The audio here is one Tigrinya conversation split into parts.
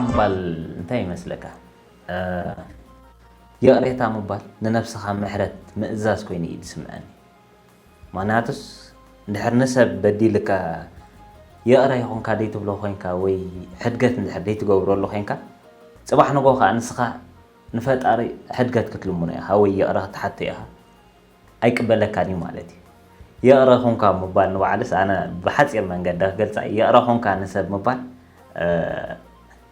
ምባል እንታይ ይመስለካ? ይቕሬታ ምባል ንነብስኻ ምሕረት ምእዛዝ ኮይኑ እዩ ዝስምዐኒ። ምኽንያቱስ እንድሕር ንሰብ በዲልካ ይቕረ ይኹንካ ደይትብሎ ኮይንካ ወይ ሕድገት እንድሕር ደይትገብረሉ ኮይንካ፣ ጽባሕ ንጎ ከኣ ንስኻ ንፈጣሪ ሕድገት ክትልምኖ ኢኻ ወይ ይቕረ ክትሓቶ ኢኻ። ኣይቅበለካን እዩ ማለት እዩ። ይቕረ ኹንካ ምባል ንባዕሉስ ኣነ ብሓጺር መንገዲ ክገልጻ፣ ይቕረ ኹንካ ንሰብ ምባል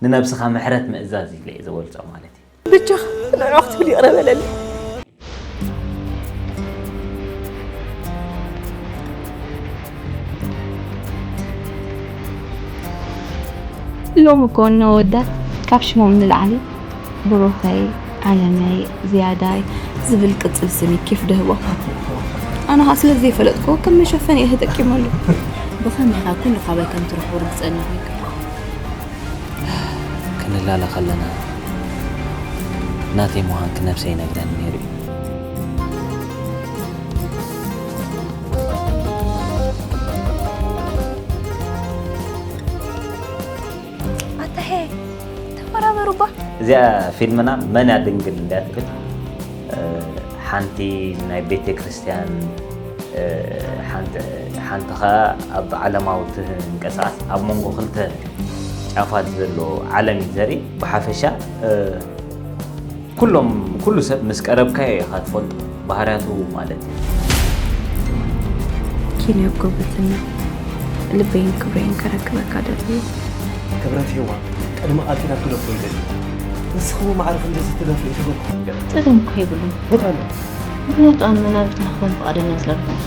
ንነብስኻ ምሕረት ምእዛዝ ኢለ እየ ዝገልጾ ማለት እዩ። ብቻኻ ንዕኡ ክትብል ይቕረ በለኒ። ሎም እኮ እነ ኣወዳት ካብ ሽሞም ንላዕሊ ብሩኸይ፣ ዓለመይ፣ ዝያዳይ ዝብል ቅጽል ስም እዩ ኬፍ ደህቦም። ኣነ ኸኣ ስለ ዘይፈለጥክዎ ከም መሸፈኒ እየ ተጠቂመሉ። ብኸመይ ኢኻ ኩሉ ካባይ ከም ትረኽቦ ርግጸኛ ኾንካ? ክንላለ ከለና ናተይ ምዃንኪ ነብሰይ ይነግረኒ ነይሩ እዩ። ኣታሄ ተመራመሩባ። እዚኣ ፊልምና መን እያ ድንግል እንድያ ትብል። ሓንቲ ናይ ቤተ ክርስቲያን ሓንቲ ከዓ ኣብ ዓለማዊ ትንቀሳቐስ ኣብ መንጎ ክልተ ጫፋት ዘሎ ዓለም እዩ ዘርኢ። ብሓፈሻ ኩሎም ኩሉ ሰብ ምስ ቀረብካዮ ኢኻ ትፈልጦ ባህርያቱ ማለት እዩ። ኪንዮ ጉርብትና ልበይን ክብረይን ከረክበካ ደልዩ። ክብረት ሄዋን ቅድሚ ቃል ኪዳን ክደፍሮ ይደሊ። ንስኺ እውን ማዕረ ክንድዚ ትደፍሪ ኢኺ ዶ? ጸገም እኮ የብሉን። ቦታ ኣሎ። ምኽንያቱ ኣነ መናብርትና ክኾን ፍቓደኛ ስለ ዝኾንኩ።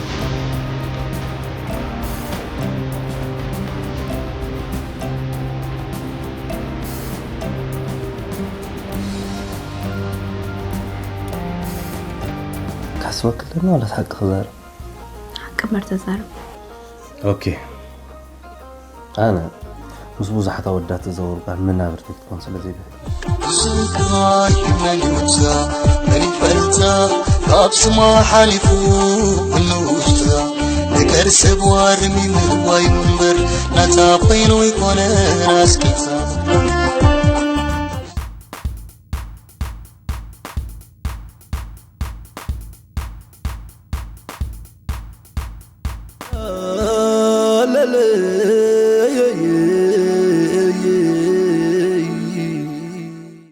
ካስበክለና ወላስ ሓቂ ክዛረብ? ሓቂ እምበር ተዛረብ። ኦኬ ኣነ ምስ ብዙሓት ኣወዳት ዝዘውር ጓል መናብርተይ ክትኮን ስለ ዘይደሊ። ስንካ ይመልታ መን ይፈልታ ካብ ስማ ሓሊፉ ንውሽታ ነገር ሰብ ዋርሚ ምርዋይ እምበር ናታ ኮይኑ ይኮነ ኣስቂታ